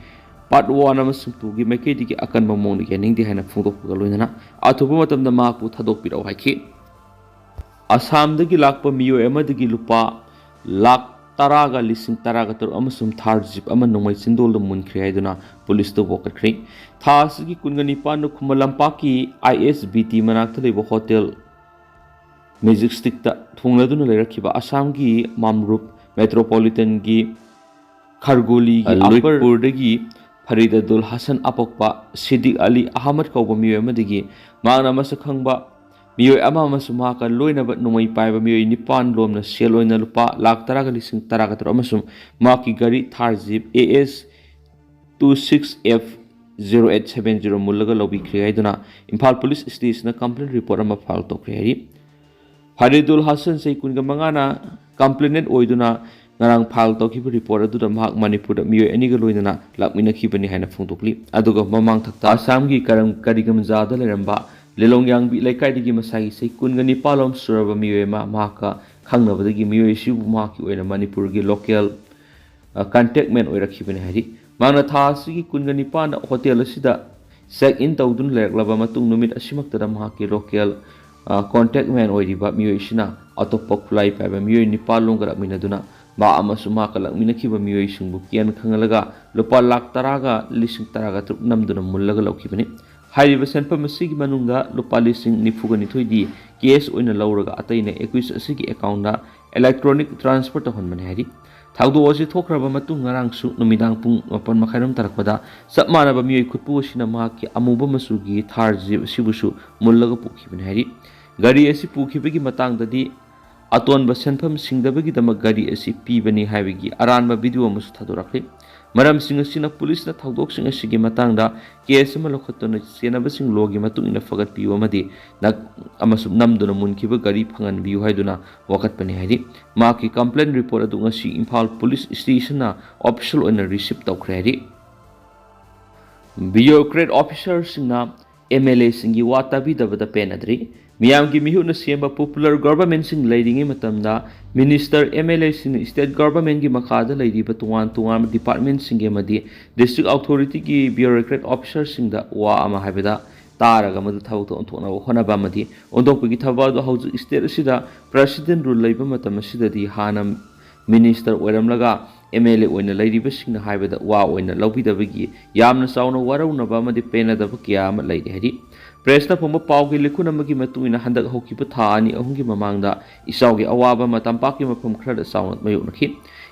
Part One ꯑꯃꯁꯨꯡ Twoꯒꯤ ꯃꯥꯏꯀꯩꯗꯒꯤ ꯑꯀꯟꯕ ꯃꯑꯣꯡꯗ ꯌꯥꯅꯤꯡꯗꯦ ꯍꯥꯏꯅ ꯐꯣꯡꯗꯣꯛꯄꯒ ꯂꯣꯏꯅꯅ ꯑꯊꯨꯕ ꯃꯇꯝꯗ ꯃꯍꯥꯛꯄꯨ ꯊꯥꯗꯣꯛꯄꯤꯔꯛꯎ ꯍꯥꯏꯈꯤ꯫ ꯑꯁꯥꯝꯗꯒꯤ ꯂꯥꯛꯄ ꯃꯤꯑꯣꯏ ꯑꯃꯗꯒꯤ ꯂꯨꯄꯥ ꯂꯥꯈ ꯇꯔꯥꯒ ꯂꯤꯁꯤꯡ ꯇꯔꯥꯒ ꯇꯔꯨꯛ ꯑꯃꯁꯨꯡ Thar Jeep ꯑꯃ ꯅꯣꯡꯃꯩ ꯆꯤꯟꯗꯣꯜꯗ ꯃꯨꯟꯈ꯭ꯔꯦ ꯍꯥꯏꯗꯨꯅ ꯄꯨꯂꯤꯁꯇ ꯋꯥꯀꯠꯈ꯭ꯔꯦ꯫ ꯊꯥ ꯑꯁꯤꯒꯤ ꯀꯨꯟꯒ ꯅꯤꯄꯥꯟꯗ ꯈꯨꯃꯟ ꯂꯝꯄꯥꯛꯀꯤ ISBT ꯃꯅꯥꯛꯇ ꯂꯩꯕ ꯍꯣꯇꯦꯜ ꯃꯦꯖꯦꯁꯇꯤꯛꯇ ꯊꯨꯡꯂꯗꯨꯅ ꯂꯩꯔꯛꯈꯤꯕ ꯑꯁꯥꯝꯒꯤ ꯃꯥꯝꯔꯨꯞ ꯃꯦꯇ꯭ꯔꯣꯄꯣꯂꯤꯇꯟꯒꯤ ꯈꯔꯒꯣꯂꯤꯒꯤ ꯂꯨꯏꯠꯄꯨꯔꯗꯒꯤ ꯐꯔꯤꯗ ꯑꯗꯨꯜ ꯍꯁꯟ ꯑꯄꯣꯛꯄ ꯁꯤꯗꯤꯛ ꯑꯂꯤ ꯑꯍꯃꯗ ꯀꯧꯕ ꯃꯤꯑꯣꯏ ꯑꯃꯗꯒꯤ ꯃꯍꯥꯛꯅ ꯃꯁꯛ ꯈꯪꯕ ꯃꯤꯑꯣꯏ ꯑꯃ ꯑꯃꯁꯨꯡ ꯃꯍꯥꯛꯀ ꯂꯣꯏꯅꯕ ꯅꯣꯡꯃꯩ ꯄꯥꯏꯕ ꯃꯤꯑꯣꯏ ꯅꯤꯄꯥꯟ ꯂꯣꯝꯅ ꯁꯦꯜ ꯑꯣꯏꯅ ꯂꯨꯄꯥ ꯂꯥꯈ ꯇꯔꯥꯒ ꯂꯤꯁꯤꯡ ꯇꯔꯥꯒ ꯇꯔꯨꯛ ꯑꯃꯁꯨꯡ ꯃꯍꯥꯛꯀꯤ ꯒꯥꯔꯤ Thar Jeep AS two six F zero eight seven zero ꯃꯨꯜꯂꯒ ꯂꯧꯕꯤꯈ꯭ꯔꯦ ꯍꯥꯏꯗꯨꯅ ꯏꯝꯐꯥꯜ ꯄꯨꯂꯤꯁ ꯁ꯭ꯇꯦꯁꯟꯗ ꯀꯝꯄ꯭ꯂꯦꯟ ꯔꯤꯄꯣꯔꯠ ꯑꯃ ꯐꯥꯏꯜ ꯇꯧꯈ꯭ꯔꯦ ꯍꯥꯏꯔꯤ꯫ ꯐꯔꯤꯗꯨꯜ ꯍꯁꯟ, ꯆꯍꯤ ꯀꯨꯟꯒ ꯃꯉꯥꯅ ꯀꯝꯄ꯭ꯂꯦꯅꯦꯟ ꯑꯣꯏꯗꯨꯅ ꯉꯔꯥꯡ ꯐꯥꯏꯜ ꯇꯧꯈꯤꯕ ꯔꯤꯄꯣꯔꯠ ꯑꯗꯨꯗ ꯃꯍꯥꯛ ꯃꯅꯤꯄꯨꯔꯗ ꯃꯤꯑꯣꯏ ꯑꯅꯤꯒ ꯂꯣꯏꯅꯅ ꯂꯥꯛꯃꯤꯟꯅꯈꯤꯕꯅꯤ ꯍꯥꯏꯅ ꯐꯣꯡꯗꯣꯛꯂꯤ꯫ ꯑꯗꯨꯒ ꯃꯃꯥꯡ ꯊꯛꯇ ꯑꯁꯥꯝꯒꯤ ꯀꯔꯝ ꯀꯔꯤꯒꯝꯖꯥꯗ ꯂꯩꯔꯝꯕ ꯂꯤꯂꯣꯡꯌꯥꯡꯕꯤ ꯂꯩꯀꯥꯏꯗꯒꯤ ꯃꯁꯥꯒꯤ ꯆꯍꯤ ꯀꯨꯟꯒ ꯅꯤꯄꯥꯜ ꯂꯣꯝ ꯁꯨꯔꯕ ꯃꯤꯑꯣꯏ ꯑꯃ ꯃꯍꯥꯛꯀ ꯈꯪꯅꯕꯗꯒꯤ ꯃꯤꯑꯣꯏ ꯑꯁꯤꯕꯨ ꯃꯍꯥꯛꯀꯤ ꯑꯣꯏꯅ ꯃꯅꯤꯄꯨꯔꯒꯤ ꯂꯣꯀꯦꯜ ꯀꯟꯇꯦꯛꯃꯦꯟ ꯑꯣꯏꯔꯛꯈꯤꯕꯅꯤ ꯍꯥꯏꯔꯤ꯫ ꯃꯍꯥꯛꯅ ꯊꯥ ꯑꯁꯤꯒꯤ ꯀꯨꯟꯒ ꯅꯤꯄꯥꯟꯗ ꯍꯣꯇꯦꯜ ꯑꯁꯤꯗ ꯆꯦꯛ ꯏꯟ ꯇꯧꯗꯨꯅ ꯂꯩꯔꯛꯂꯕ ꯃꯇꯨꯡ ꯅꯨꯃꯤꯠ ꯑꯁꯤꯃꯛꯇꯗ ꯃꯍꯥꯛꯀꯤ ꯂꯣꯀꯦꯜ ꯀꯣꯟꯇꯦꯛꯃꯦꯟ ꯑꯣꯏꯔꯤꯕ ꯃꯤꯑꯣꯏꯁꯤꯅ ꯑꯇꯣꯞꯄ ꯈꯨꯠꯂꯥꯏ ꯄꯥꯏꯕ ꯃꯤꯑꯣꯏ ꯅꯤꯄꯥꯜ ꯂꯣꯝꯒ ꯂꯥꯛꯃꯤꯟꯅꯗꯨꯅ ꯃꯍꯥꯛ ꯑꯃꯁꯨꯡ ꯃꯍꯥꯛꯀ ꯂꯥꯛꯃꯤꯟꯅꯈꯤꯕ ꯃꯤꯑꯣꯏꯁꯤꯡꯕꯨ ꯀꯦꯟ ꯈꯪꯍꯜꯂꯒ ꯂꯨꯄꯥ ꯂꯥꯈ ꯇꯔꯥꯒ ꯂꯤꯁꯤꯡ ꯇꯔꯥꯒ ꯇꯔꯨꯛ ꯅꯝꯗꯨꯅ ꯃꯨꯜꯂꯒ ꯂꯧꯈꯤꯕꯅꯤ꯫ ꯍꯥꯏꯔꯤꯕ ꯁꯦꯟꯐꯝ ꯑꯁꯤꯒꯤ ꯃꯅꯨꯡꯗ ꯂꯨꯄꯥ ꯂꯤꯁꯤꯡ ꯅꯤꯐꯨꯒ ꯅꯤꯊꯣꯏꯗꯤ ꯀꯦꯁ ꯑꯣꯏꯅ ꯂꯧꯔꯒ ꯑꯇꯩꯅ ꯑꯦꯀ꯭ꯌꯨꯁ ꯑꯁꯤꯒꯤ ꯑꯦꯀꯥꯎꯟꯗ ꯏꯂꯦꯛꯇ꯭ꯔꯣꯅꯤꯛ ꯇ꯭ꯔꯥꯟꯁꯐꯔ ꯇꯧꯍꯟꯕꯅꯤ ꯍꯥꯏꯔꯤ꯫ ꯊꯧꯗꯣꯛ ꯑꯁꯤ ꯊꯣꯛꯈ꯭ꯔꯕ ꯃꯇꯨꯡ ꯉꯔꯥꯡꯁꯨ ꯅꯨꯃꯤꯗꯥꯡ ꯄꯨꯡ ꯃꯥꯄꯟ ꯃꯈꯥꯏꯔꯣꯝ ꯇꯥꯔꯛꯄꯗ ꯆꯞ ꯃꯥꯟꯅꯕ ꯃꯤꯑꯣꯏ ꯈꯨꯠꯄꯨ ꯑꯁꯤꯅ ꯃꯍꯥꯛꯀꯤ ꯑꯃꯨꯕ ꯃꯆꯨꯒꯤ ꯊꯥꯔ ꯖꯤꯞ ꯑꯁꯤꯕꯨꯁꯨ ꯃꯨꯜꯂꯒ ꯄꯨꯈꯤꯕꯅꯤ ꯍꯥꯏꯔꯤ꯫ ꯒꯥꯔꯤ ꯑꯁꯤ ꯄꯨꯈꯤꯕꯒꯤ ꯃꯇꯥꯡꯗꯗꯤ ꯑꯇꯣꯟꯕ ꯁꯦꯟꯐꯝ ꯁꯤꯡꯗꯕꯒꯤꯗꯃꯛ ꯒꯥꯔꯤ ꯑꯁꯤ ꯄꯤꯕꯅꯤ ꯍꯥꯏꯕꯒꯤ ꯑꯔꯥꯟꯕ ꯚꯤꯗꯤꯑꯣ ꯑꯃꯁꯨ ꯊꯥꯗꯣꯔꯛꯂꯤ꯫ ꯃꯔꯝꯁꯤꯡ ꯑꯁꯤꯅ ꯄꯨꯂꯤꯁꯅ ꯊꯧꯗꯣꯛꯁꯤꯡ ꯑꯁꯤꯒꯤ ꯃꯇꯥꯡꯗ ꯀꯦꯁ ꯑꯃ ꯂꯧꯈꯠꯇꯨꯅ ꯆꯦꯟꯅꯕꯁꯤꯡ ꯂꯣꯒꯤ ꯃꯇꯨꯡ ꯏꯟꯅ ꯐꯒꯠꯄꯤꯌꯨ ꯑꯃꯗꯤ ꯅꯛ-, ꯑꯃꯁꯨꯡ ꯅꯝꯗꯨꯅ ꯃꯨꯟꯈꯤꯕ ꯒꯥꯔꯤ ꯐꯪꯍꯟꯕꯤꯌꯨ ꯍꯥꯏꯗꯨꯅ ꯋꯥꯀꯠꯄꯅꯤ ꯍꯥꯏꯔꯤ꯫ ꯃꯍꯥꯛꯀꯤ ꯀꯝꯄ꯭ꯂꯦꯟ ꯔꯤꯄꯣꯔꯠ ꯑꯗꯨ ꯉꯁꯤ ꯏꯝꯐꯥꯜ ꯄꯨꯂꯤꯁ ꯁ꯭ꯇꯦꯁꯟꯅ ꯑꯣꯐꯤꯁꯤꯌꯦꯜ ꯑꯣꯏꯅ ꯔꯤꯁꯤꯞ ꯇꯧꯈ꯭ꯔꯦ ꯍꯥꯏꯔꯤ꯫ ꯕ꯭ꯌꯨꯔꯣꯀ꯭ꯔꯦꯠ ꯑꯣꯐꯤꯁꯔꯁꯤꯡꯅ ꯑꯦꯝ ꯑꯦꯜ ꯑꯦꯁꯤꯡꯒꯤ ꯋꯥ ꯇꯥꯕꯤꯗꯕꯗ ꯄꯦꯟꯅꯗ꯭ꯔꯤ꯫ ꯃꯤꯌꯥꯝꯒꯤ ꯃꯤꯍꯨꯠꯅ ꯁꯦꯝꯕ ꯄꯣꯄꯨꯂꯔ ꯒꯣꯚꯔꯟꯃꯦꯟꯠꯁꯤꯡ ꯂꯩꯔꯤꯉꯩ ꯃꯇꯝꯗ ꯃꯤꯅꯤꯁꯇꯔ, ꯑꯦꯝ ꯑꯦꯜ ꯑꯦꯁꯤꯡꯅ ꯁ꯭ꯇꯦꯠ ꯒꯣꯚꯔꯟꯃꯦꯟꯠꯀꯤ ꯃꯈꯥꯗ ꯂꯩꯔꯤꯕ ꯇꯣꯉꯥꯟ ꯇꯣꯉꯥꯟꯕ ꯗꯤꯄꯥꯔꯠꯃꯦꯟꯠꯁꯤꯡꯒꯤ ꯑꯃꯗꯤ ꯗꯤꯁꯇ꯭ꯔꯤꯛ ꯑꯣꯊꯣꯔꯤꯇꯤꯒꯤ ꯕ꯭ꯌꯨꯔꯣꯀ꯭ꯔꯦꯠ ꯑꯣꯐꯤꯁꯔꯁꯤꯡꯗ ꯋꯥ ꯑꯃ ꯍꯥꯏꯕꯗ ꯇꯥꯔꯒ ꯃꯗꯨ ꯊꯕꯛꯇ ꯑꯣꯟꯊꯣꯛꯅꯕ ꯍꯣꯠꯅꯕ ꯑꯃꯗꯤ ꯑꯣꯟꯊꯣꯛꯄꯒꯤ ꯊꯕꯛ ꯑꯗꯨ ꯍꯧꯖꯤꯛ ꯁ꯭ꯇꯦꯠ ꯑꯁꯤꯗ ꯄ꯭ꯔꯦꯁꯤꯗꯦꯟꯠ ꯔꯨꯜ ꯂꯩꯕ ꯃꯇꯝ ꯑꯁꯤꯗꯗꯤ ꯍꯥꯟꯅ ꯃꯤꯅꯤꯁꯇꯔ ꯑꯣꯏꯔꯝꯂꯒ ꯑꯦꯝ ꯑꯦꯜ ꯑꯦ ꯑꯣꯏꯅ ꯂꯩꯔꯤꯕꯁꯤꯡꯅ ꯍꯥꯏꯕꯗ ꯋꯥ ꯑꯣꯏꯅ ꯂꯧꯕꯤꯗꯕꯒꯤ ꯌꯥꯝꯅ ꯆꯥꯎꯅ ꯋꯥꯔꯧꯅꯕ ꯑꯃꯗꯤ ꯄꯦꯟꯅꯗꯕ ꯀꯌꯥ ꯑꯃ ꯂꯩꯔꯤ ꯍꯥꯏꯔꯤ꯫ ꯄ꯭ꯔꯦꯁꯇ ꯐꯣꯡꯕ ꯄꯥꯎꯒꯤ ꯂꯤꯈꯨꯟ ꯑꯃꯒꯤ ꯃꯇꯨꯡ ꯏꯟꯅ ꯍꯟꯗꯛ ꯍꯧꯈꯤꯕ ꯊꯥ ꯑꯅꯤ ꯑꯍꯨꯝꯒꯤ ꯃꯃꯥꯡꯗ ꯏꯆꯥꯎꯒꯤ ꯑꯋꯥꯕ ꯑꯃ ꯇꯝꯄꯥꯛꯀꯤ ꯃꯐꯝ ꯈꯔꯗ ꯆꯥꯎꯅ ꯃꯥꯌꯣꯛꯅꯈꯤ꯫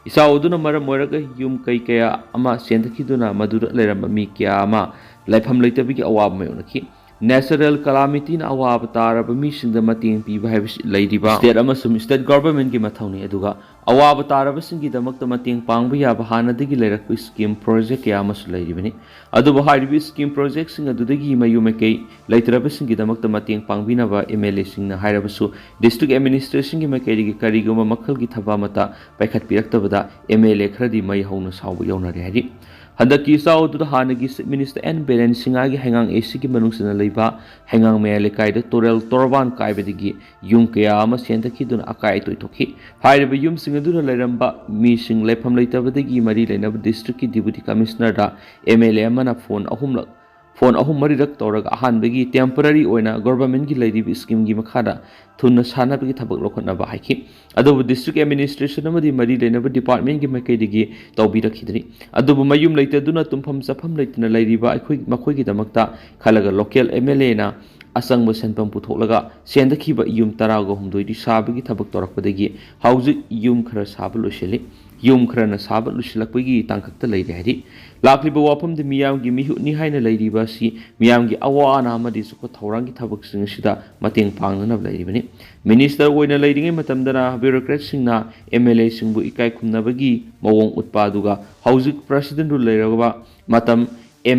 ꯏꯆꯥꯎ ꯑꯗꯨꯅ ꯃꯔꯝ ꯑꯣꯏꯔꯒ ꯌꯨꯝ ꯀꯩ ꯀꯌꯥ ꯑꯃ ꯆꯦꯟꯊꯈꯤꯗꯨꯅ ꯃꯗꯨꯗ ꯂꯩꯔꯝꯕ ꯃꯤ ꯀꯌꯥ ꯑꯃ ꯂꯩꯐꯝ ꯂꯩꯇꯕꯒꯤ ꯑꯋꯥꯕ ꯃꯥꯌꯣꯛꯅꯈꯤ꯫ Natural calamityꯅ ꯑꯋꯥꯕ ꯇꯥꯔꯕ ꯃꯤꯁꯤꯡꯗ ꯃꯇꯦꯡ ꯄꯤꯕ ꯍꯥꯏꯕꯁꯤ ꯂꯩꯔꯤꯕ state ꯑꯃꯁꯨꯡ state governmentꯀꯤ ꯃꯊꯧꯅꯤ꯫ ꯑꯗꯨꯒ ꯑꯋꯥꯕ ꯇꯥꯔꯕꯁꯤꯡꯒꯤꯗꯃꯛꯇ ꯃꯇꯦꯡ ꯄꯥꯡꯕ ꯌꯥꯕ ꯍꯥꯟꯅꯗꯒꯤ ꯂꯩꯔꯛꯄ scheme project ꯀꯌꯥ ꯑꯃꯁꯨ ꯂꯩꯔꯤꯕꯅꯤ꯫ ꯑꯗꯨꯕꯨ ꯍꯥꯏꯔꯤꯕ scheme projectꯁꯤꯡ ꯑꯗꯨꯗꯒꯤ ꯃꯌꯨꯝ ꯃꯀꯩ ꯂꯩꯇ꯭ꯔꯕꯁꯤꯡꯒꯤꯗꯃꯛꯇ ꯃꯇꯦꯡ ꯄꯥꯡꯕꯤꯅꯕ MLAꯁꯤꯡꯅ ꯍꯥꯏꯔꯕꯁꯨ district administrationꯒꯤ ꯃꯥꯏꯀꯩꯗꯒꯤ ꯀꯔꯤꯒꯨꯝꯕ ꯃꯈꯜꯒꯤ ꯊꯕꯛ ꯑꯃꯠꯇ ꯄꯥꯏꯈꯠꯄꯤꯔꯛꯇꯕꯗ MLA ꯈꯔꯗꯤ ꯃꯩ ꯍꯧꯅ ꯁꯥꯎꯕ ꯌꯥꯎꯅꯔꯦ ꯍꯥꯏꯔꯤ꯫ ꯍꯟꯗꯛꯀꯤ ꯏꯆꯥꯎ ꯑꯗꯨꯗ ꯍꯥꯟꯅꯒꯤ Chief Minister N ꯕꯤꯔꯦꯟ ꯁꯤꯡꯍꯒꯤ ꯍꯩꯉꯥꯡ ACꯒꯤ ꯃꯅꯨꯡ ꯆꯟꯅ ꯂꯩꯕ ꯍꯩꯉꯥꯡ ꯃꯌꯥꯏ ꯂꯩꯀꯥꯏꯗ ꯇꯨꯔꯦꯜ ꯇꯣꯔꯕꯥꯟ ꯀꯥꯏꯕꯗꯒꯤ ꯌꯨꯝ ꯀꯌꯥ ꯑꯃ ꯁꯦꯟꯗꯈꯤꯗꯨꯅ ꯑꯀꯥꯏ ꯑꯇꯣꯏ ꯊꯣꯛꯈꯤ꯫ ꯍꯥꯏꯔꯤꯕ ꯌꯨꯝꯁꯤꯡ ꯑꯗꯨꯗ ꯂꯩꯔꯝꯕ ꯃꯤꯁꯤꯡ ꯂꯩꯐꯝ ꯂꯩꯇꯕꯗꯒꯤ ꯃꯔꯤ ꯂꯩꯅꯕ districtꯀꯤ Deputy Commissionerꯗ MLA ꯑꯃꯅ phone ꯑꯍꯨꯝꯂꯛ phone ꯑꯍꯨꯝ ꯃꯔꯤꯔꯛ ꯇꯧꯔꯒ ꯑꯍꯥꯟꯕꯒꯤ temporary ꯑꯣꯏꯅ governmentꯀꯤ ꯂꯩꯔꯤꯕ schemeꯒꯤ ꯃꯈꯥꯗ ꯊꯨꯅ ꯁꯥꯟꯅꯕꯒꯤ ꯊꯕꯛ ꯂꯧꯈꯠꯅꯕ ꯍꯥꯏꯈꯤ꯫ ꯑꯗꯨꯕꯨ district administration ꯑꯃꯗꯤ ꯃꯔꯤ ꯂꯩꯅꯕ departmentꯀꯤ ꯃꯥꯏꯀꯩꯗꯒꯤ ꯇꯧꯕꯤꯔꯛꯈꯤꯗ꯭ꯔꯤ꯫ ꯑꯗꯨꯕꯨ ꯃꯌꯨꯝ ꯂꯩꯇꯗꯨꯅ ꯇꯨꯝꯐꯝ ꯆꯥꯐꯝ ꯂꯩꯇꯅ ꯂꯩꯔꯤꯕ ꯑꯩꯈꯣꯏ ꯃꯈꯣꯏꯒꯤꯗꯃꯛꯇ ꯈꯜꯂꯒ local MLAꯅ ꯑꯆꯪꯕ ꯁꯦꯟꯐꯝ ꯄꯨꯊꯣꯛꯂꯒ ꯁꯦꯟꯗꯈꯤꯕ ꯌꯨꯝ ꯇꯔꯥꯒ ꯍꯨꯝꯗꯣꯏꯗꯤ ꯁꯥꯕꯒꯤ ꯊꯕꯛ ꯇꯧꯔꯛꯄꯗꯒꯤ ꯍꯧꯖꯤꯛ ꯌꯨꯝ ꯈꯔ ꯁꯥꯕ ꯂꯣꯏꯁꯤꯜꯂꯤ꯫ ꯌꯨꯝ ꯈꯔꯅ ꯁꯥꯕ ꯂꯣꯏꯁꯤꯜꯂꯛꯄꯒꯤ ꯇꯥꯡꯀꯛꯇ ꯂꯩꯔꯦ ꯍꯥꯏꯔꯤ꯫ ꯂꯥꯛꯂꯤꯕ ꯋꯥꯐꯝꯗꯤ ꯃꯤꯌꯥꯝꯒꯤ ꯃꯤꯍꯨꯠꯅꯤ ꯍꯥꯏꯅ ꯂꯩꯔꯤꯕ ꯑꯁꯤ ꯃꯤꯌꯥꯝꯒꯤ ꯑꯋꯥ ꯑꯅꯥ ꯑꯃꯗꯤ ꯆꯥꯎꯈꯠ ꯊꯧꯔꯥꯡꯒꯤ ꯊꯕꯛꯁꯤꯡ ꯑꯁꯤꯗ ꯃꯇꯦꯡ ꯄꯥꯡꯅꯅꯕ ꯂꯩꯔꯤꯕꯅꯤ꯫ Minister ꯑꯣꯏꯅ ꯂꯩꯔꯤꯉꯩ ꯃꯇꯝꯗꯅ bureaucratꯁꯤꯡꯅ MLAꯁꯤꯡꯕꯨ ꯏꯀꯥꯏ ꯈꯨꯝꯅꯕꯒꯤ ꯃꯑꯣꯡ ꯎꯠꯄ ꯑꯗꯨꯒ ꯍꯧꯖꯤꯛ President rule ꯂꯩꯔꯕ ꯃꯇꯝ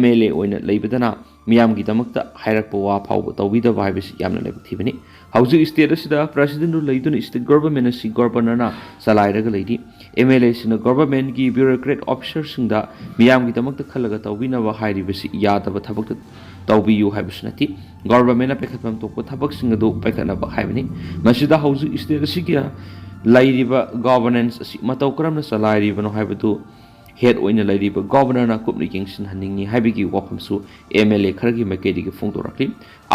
MLA ꯑꯣꯏꯅ ꯂꯩꯕꯗꯅ ꯃꯤꯌꯥꯝꯒꯤꯗꯃꯛꯇ ꯍꯥꯏꯔꯛꯄ ꯋꯥ ꯐꯥꯎꯕ ꯇꯧꯕꯤꯗꯕ ꯍꯥꯏꯕꯁꯤ ꯌꯥꯝꯅ ꯂꯥꯏꯕꯛ ꯊꯤꯕꯅꯤ꯫ ꯍꯧꯖꯤꯛ state ꯑꯁꯤꯗ President rule ꯂꯩꯗꯨꯅ state government ꯑꯁꯤ governorꯅ ꯆꯂꯥꯏꯔꯒ ꯂꯩꯔꯤ꯫ MLAꯁꯤꯡꯅ governmentꯀꯤ bureaucrat officerꯁꯤꯡꯗ ꯃꯤꯌꯥꯝꯒꯤꯗꯃꯛꯇ ꯈꯜꯂꯒ ꯇꯧꯕꯤꯅꯕ ꯍꯥꯏꯔꯤꯕꯁꯤ ꯌꯥꯗꯕ ꯊꯕꯛꯇ ꯇꯧꯕꯤꯌꯨ ꯍꯥꯏꯕꯁꯨ ꯅꯠꯇꯦ꯫ Governmentꯅ ꯄꯥꯏꯈꯠꯐꯝ ꯊꯣꯛꯄ ꯊꯕꯛꯁꯤꯡ ꯑꯗꯨ ꯄꯥꯏꯈꯠꯅꯕ ꯍꯥꯏꯕꯅꯤ꯫ ꯃꯁꯤꯗ ꯍꯧꯖꯤꯛ state ꯑꯁꯤꯒꯤ ꯂꯩꯔꯤꯕ governance ꯑꯁꯤ ꯃꯇꯧ ꯀꯔꯝꯅ ꯆꯂꯥꯏꯔꯤꯕꯅꯣ ꯍꯥꯏꯕꯗꯨ head ꯑꯣꯏꯅ ꯂꯩꯔꯤꯕ governorꯅ ꯀꯨꯞꯅ ꯌꯦꯡꯁꯤꯟꯍꯟꯅꯤꯡꯏ ꯍꯥꯏꯕꯒꯤ ꯋꯥꯐꯝꯁꯨ MLA ꯈꯔꯒꯤ ꯃꯥꯏꯀꯩꯗꯒꯤ ꯐꯣꯡꯗꯣꯔꯛꯂꯤ꯫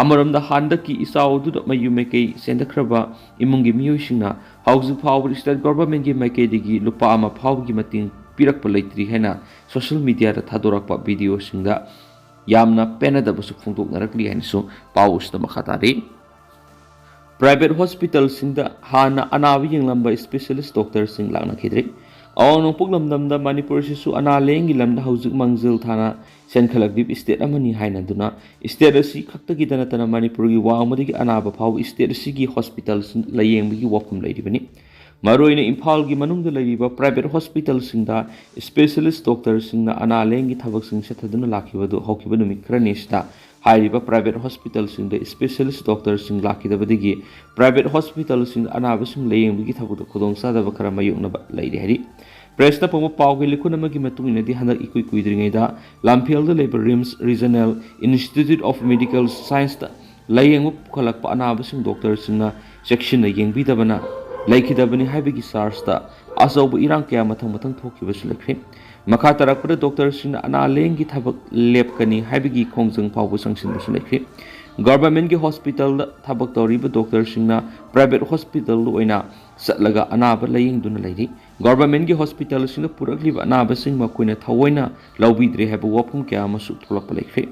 ꯑꯃꯔꯣꯝꯗ ꯍꯟꯗꯛꯀꯤ ꯏꯆꯥꯎ ꯑꯗꯨꯗ ꯃꯌꯨꯝ ꯃꯥꯏꯀꯩ ꯁꯦꯟꯗꯈ꯭ꯔꯕ ꯏꯃꯨꯡꯒꯤ ꯃꯤꯑꯣꯏꯁꯤꯡꯅ ꯍꯧꯖꯤꯛ ꯐꯥꯎꯕꯗ state governmentꯀꯤ ꯃꯥꯏꯀꯩꯗꯒꯤ ꯂꯨꯄꯥ ꯑꯃ ꯐꯥꯎꯕꯒꯤ ꯃꯇꯦꯡ ꯄꯤꯔꯛꯄ ꯂꯩꯇ꯭ꯔꯤ ꯍꯥꯏꯅ social mediaꯗ ꯊꯥꯗꯣꯔꯛꯄ videoꯁꯤꯡꯗ ꯌꯥꯝꯅ ꯄꯦꯟꯅꯗꯕꯁꯨ ꯐꯣꯡꯗꯣꯛꯅꯔꯛꯂꯤ ꯍꯥꯏꯅꯁꯨ ꯄꯥꯎ ꯑꯁꯤꯗ ꯃꯈꯥ ꯇꯥꯔꯤ꯫ Private hospitalꯁꯤꯡꯗ ꯍꯥꯟꯅ ꯑꯅꯥꯕ ꯌꯦꯡꯂꯝꯕ specialist doctorꯁꯤꯡ ꯂꯥꯛꯅꯈꯤꯗ꯭ꯔꯤ꯫ ꯑꯋꯥꯡ ꯅꯣꯡꯄꯣꯛ ꯂꯝꯗꯝꯗ ꯃꯅꯤꯄꯨꯔ ꯑꯁꯤꯁꯨ ꯑꯅꯥ ꯂꯥꯌꯦꯡꯒꯤ ꯂꯝꯗ ꯍꯧꯖꯤꯛ ꯃꯥꯡꯖꯤꯜ ꯊꯥꯅ ꯆꯦꯟꯈꯠꯂꯛꯂꯤꯕ state ꯑꯃꯅꯤ ꯍꯥꯏꯅꯗꯨꯅ, state ꯑꯁꯤ ꯈꯛꯇꯒꯤꯗ ꯅꯠꯇꯅ ꯃꯅꯤꯄꯨꯔꯒꯤ ꯋꯥꯡꯃꯗꯒꯤ ꯑꯅꯥꯕ ꯐꯥꯎꯕ state ꯑꯁꯤꯒꯤ hospital ꯂꯥꯌꯦꯡꯕꯒꯤ ꯋꯥꯐꯝ ꯂꯩꯔꯤꯕꯅꯤ꯫ ꯃꯔꯨꯑꯣꯏꯅ ꯏꯝꯐꯥꯜꯒꯤ ꯃꯅꯨꯡꯗ ꯂꯩꯔꯤꯕ private hospitalꯁꯤꯡꯗ specialist doctorꯁꯤꯡꯅ ꯑꯅꯥ ꯂꯥꯌꯦꯡꯒꯤ ꯊꯕꯛꯁꯤꯡ ꯆꯠꯊꯗꯨꯅ ꯂꯥꯛꯈꯤꯕꯗꯨ ꯍꯧꯈꯤꯕ ꯅꯨꯃꯤꯠ ꯈꯔꯅꯤ ꯑꯁꯤꯗ ꯍꯥꯏꯔꯤꯕ private hospitalꯁꯤꯡꯗ specialist doctorꯁꯤꯡ ꯂꯥꯛꯈꯤꯗꯕꯗꯒꯤ private hospitalꯁꯤꯡꯗ ꯑꯅꯥꯕꯁꯤꯡ ꯂꯥꯌꯦꯡꯕꯒꯤ ꯊꯕꯛꯇ ꯈꯨꯗꯣꯡꯆꯥꯗꯕ ꯈꯔ ꯃꯥꯌꯣꯛꯅꯕ ꯂꯩꯔꯦ ꯍꯥꯏꯔꯤ꯫ Pressꯇ ꯐꯣꯡꯕ ꯄꯥꯎꯒꯤ ꯂꯤꯈꯨꯟ ꯑꯃꯒꯤ ꯃꯇꯨꯡ ꯏꯟꯅꯗꯤ, ꯍꯟꯗꯛ ꯏꯀꯨꯏ ꯀꯨꯏꯗ꯭ꯔꯤꯉꯩꯗ ꯂꯝꯐꯦꯜꯗ ꯂꯩꯕ RIMS Regional Institute of Medical Scienceꯇ ꯂꯥꯌꯦꯡꯕ ꯄꯨꯈꯠꯂꯛꯄ ꯑꯅꯥꯕꯁꯤꯡ doctorꯁꯤꯡꯅ ꯆꯦꯛꯁꯤꯟꯅ ꯌꯦꯡꯕꯤꯗꯕꯅ ꯂꯩꯈꯤꯗꯕꯅꯤ ꯍꯥꯏꯕꯒꯤ chargeꯇ ꯑꯆꯧꯕ ꯏꯔꯥꯡ ꯀꯌꯥ ꯃꯊꯪ ꯃꯊꯪ ꯊꯣꯛꯈꯤꯕꯁꯨ ꯂꯩꯈ꯭ꯔꯦ꯫ ꯃꯈꯥ ꯇꯥꯔꯛꯄꯗ doctorꯁꯤꯡꯅ ꯑꯅꯥ ꯂꯥꯌꯦꯡꯒꯤ ꯊꯕꯛ ꯂꯦꯞꯀꯅꯤ ꯍꯥꯏꯕꯒꯤ ꯈꯣꯡꯖꯪ ꯐꯥꯎꯕ ꯆꯪꯁꯤꯟꯕꯁꯨ ꯂꯩꯈ꯭ꯔꯦ꯫ Governmentꯀꯤ hospitalꯗ ꯊꯕꯛ ꯇꯧꯔꯤꯕ doctorꯁꯤꯡꯅ private hospitalꯗ ꯑꯣꯏꯅ ꯆꯠꯂꯒ ꯑꯅꯥꯕ ꯂꯥꯌꯦꯡꯗꯨꯅ ꯂꯩꯔꯤ꯫ Governmentꯀꯤ hospitalꯁꯤꯡꯗ ꯄꯨꯔꯛꯂꯤꯕ ꯑꯅꯥꯕꯁꯤꯡ ꯃꯈꯣꯏꯅ ꯊꯑꯣꯏꯅ ꯂꯧꯕꯤꯗ꯭ꯔꯦ ꯍꯥꯏꯕ ꯋꯥꯐꯝ ꯀꯌꯥ ꯑꯃꯁꯨ ꯊꯣꯛꯂꯛꯄ ꯂꯩꯈ꯭ꯔꯦ꯫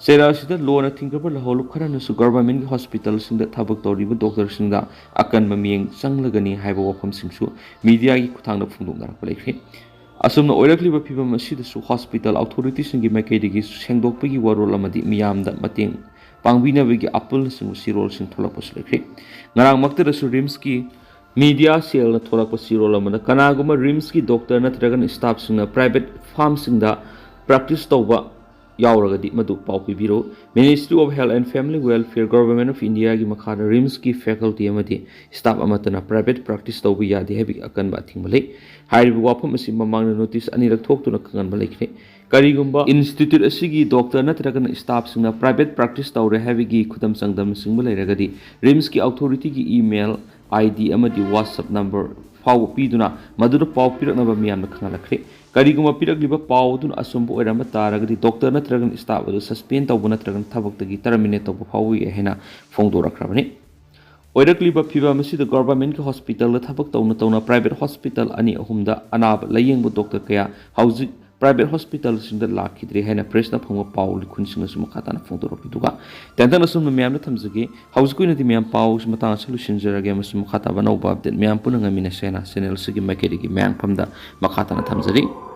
ꯆꯩꯔꯥꯛ ꯑꯁꯤꯗ ꯂꯣꯟꯅ ꯊꯤꯡꯈ꯭ꯔꯕ ꯂꯧꯍꯧꯂꯨꯞ ꯈꯔꯅꯁꯨ governmentꯀꯤ hospitalꯁꯤꯡꯗ ꯊꯕꯛ ꯇꯧꯔꯤꯕ doctorꯁꯤꯡꯗ ꯑꯀꯟꯕ ꯃꯤꯠꯌꯦꯡ ꯆꯪꯂꯒꯅꯤ ꯍꯥꯏꯕ ꯋꯥꯐꯝꯁꯤꯡꯁꯨ mediaꯒꯤ ꯈꯨꯠꯊꯥꯡꯗ ꯐꯣꯡꯗꯣꯛꯅꯔꯛꯄ ꯂꯩꯈ꯭ꯔꯦ꯫ ꯑꯁꯨꯝꯅ ꯑꯣꯏꯔꯛꯂꯤꯕ ꯐꯤꯕꯝ ꯑꯁꯤꯗꯁꯨ hospital authorityꯁꯤꯡꯒꯤ ꯃꯥꯏꯀꯩꯗꯒꯤ ꯁꯦꯡꯗꯣꯛꯄꯒꯤ ꯋꯥꯔꯣꯜ ꯑꯃꯗꯤ ꯃꯤꯌꯥꯝꯗ ꯃꯇꯦꯡ ꯄꯥꯡꯕꯤꯅꯕꯒꯤ appealꯅꯆꯤꯡꯕ ꯆꯦꯔꯣꯜꯁꯤꯡ ꯊꯣꯛꯂꯛꯄꯁꯨ ꯂꯩꯈ꯭ꯔꯦ꯫ ꯉꯔꯥꯡꯃꯛꯇꯗꯁꯨ RIMSꯀꯤ media cellꯅ ꯊꯣꯛꯂꯛꯄ ꯆꯦꯔꯣꯜ ꯑꯃꯗ ꯀꯅꯥꯒꯨꯝꯕ RIMSꯀꯤ doctor ꯅꯠꯇ꯭ꯔꯒꯅ staffꯁꯤꯡꯅ private firmꯁꯤꯡꯗ practice ꯇꯧꯕ ꯌꯥꯎꯔꯒꯗꯤ ꯃꯗꯨ ꯄꯥꯎ ꯄꯤꯕꯤꯔꯛꯎ꯫ Ministry of Health and Family Welfare, Government of Indiaꯒꯤ ꯃꯈꯥꯗ RIMSꯀꯤ faculty ꯑꯃꯗꯤ staff ꯑꯃꯠꯇꯅ private practice ꯇꯧꯕ ꯌꯥꯗꯦ ꯍꯥꯏꯕꯒꯤ ꯑꯀꯟꯕ ꯑꯊꯤꯡꯕ ꯂꯩ꯫ ꯍꯥꯏꯔꯤꯕ ꯋꯥꯐꯝ ꯑꯁꯤ ꯃꯃꯥꯡꯗ notice ꯑꯅꯤꯔꯛ ꯊꯣꯛꯇꯨꯅ ꯈꯪꯍꯟꯕ ꯂꯩꯈ꯭ꯔꯦ꯫ ꯀꯔꯤꯒꯨꯝꯕ institute ꯑꯁꯤꯒꯤ doctor ꯅꯠꯇ꯭ꯔꯒꯅ staffꯁꯤꯡꯅ private practice ꯇꯧꯔꯦ ꯍꯥꯏꯕꯒꯤ ꯈꯨꯗꯝ ꯆꯥꯡꯗꯝꯅꯆꯤꯡꯕ ꯂꯩꯔꯒꯗꯤ, RIMSꯀꯤ authorityꯒꯤ email ID ꯑꯃꯗꯤ WhatsApp number ꯐꯥꯎꯕ ꯄꯤꯗꯨꯅ ꯃꯗꯨꯗ ꯄꯥꯎ ꯄꯤꯔꯛꯅꯕ ꯃꯤꯌꯥꯝꯅ ꯈꯪꯍꯜꯂꯛꯈ꯭ꯔꯦ꯫ ꯀꯔꯤꯒꯨꯝꯕ ꯄꯤꯔꯛꯂꯤꯕ ꯄꯥꯎ ꯑꯗꯨꯅ ꯑꯆꯨꯝꯕ ꯑꯣꯏꯔꯝꯕ ꯇꯥꯔꯒꯗꯤ, doctor ꯅꯠꯇ꯭ꯔꯒꯅ staff ꯑꯗꯨ suspend ꯇꯧꯕ ꯅꯠꯇ꯭ꯔꯒꯅ ꯊꯕꯛꯇꯒꯤ terminate ꯇꯧꯕ ꯐꯥꯎꯕ ꯌꯥꯏ ꯍꯥꯏꯅ ꯐꯣꯡꯗꯣꯔꯛꯈ꯭ꯔꯕꯅꯤ꯫ ꯑꯣꯏꯔꯛꯂꯤꯕ ꯐꯤꯚꯝ ꯑꯁꯤꯗ governmentꯀꯤ hospitalꯗ ꯊꯕꯛ ꯇꯧꯅ ꯇꯧꯅ private hospital ꯑꯅꯤ ꯑꯍꯨꯝꯗ ꯑꯅꯥꯕ ꯂꯥꯌꯦꯡꯕ doctor ꯀꯌꯥ ꯍꯧꯖꯤꯛ private hospitalꯁꯤꯡꯗ ꯂꯥꯛꯈꯤꯗ꯭ꯔꯦ ꯍꯥꯏꯅ pressꯅ ꯐꯪꯕ ꯄꯥꯎ ꯂꯤꯈꯨꯟꯁꯤꯡ ꯑꯁꯨ ꯃꯈꯥ ꯇꯥꯅ ꯐꯣꯡꯗꯣꯔꯛꯄꯤꯗꯨꯒ ꯇꯦꯟꯇꯛꯅ ꯑꯁꯨꯝꯅ ꯃꯌꯥꯝꯗ ꯊꯝꯖꯒꯦ꯫ ꯍꯧꯖꯤꯛꯀꯤ ꯑꯣꯏꯅꯗꯤ ꯃꯌꯥꯝ ꯄꯥꯎꯁꯤ ꯃꯇꯥꯡ ꯑꯁꯤꯗ ꯂꯣꯏꯁꯤꯟꯖꯔꯒꯦ, ꯑꯃꯁꯨꯡ ꯃꯈꯥ ꯇꯥꯕ ꯑꯅꯧꯕ update ꯃꯌꯥꯝ ꯄꯨꯟꯅ ꯉꯥꯏꯃꯤꯟꯅꯁꯦ ꯍꯥꯏꯅ channel ꯑꯁꯤꯒꯤ ꯃꯥꯏꯀꯩꯗꯒꯤ ꯃꯌꯥꯝꯐꯝꯗ ꯃꯈꯥ ꯇꯥꯅ ꯊꯝꯖꯔꯤ꯫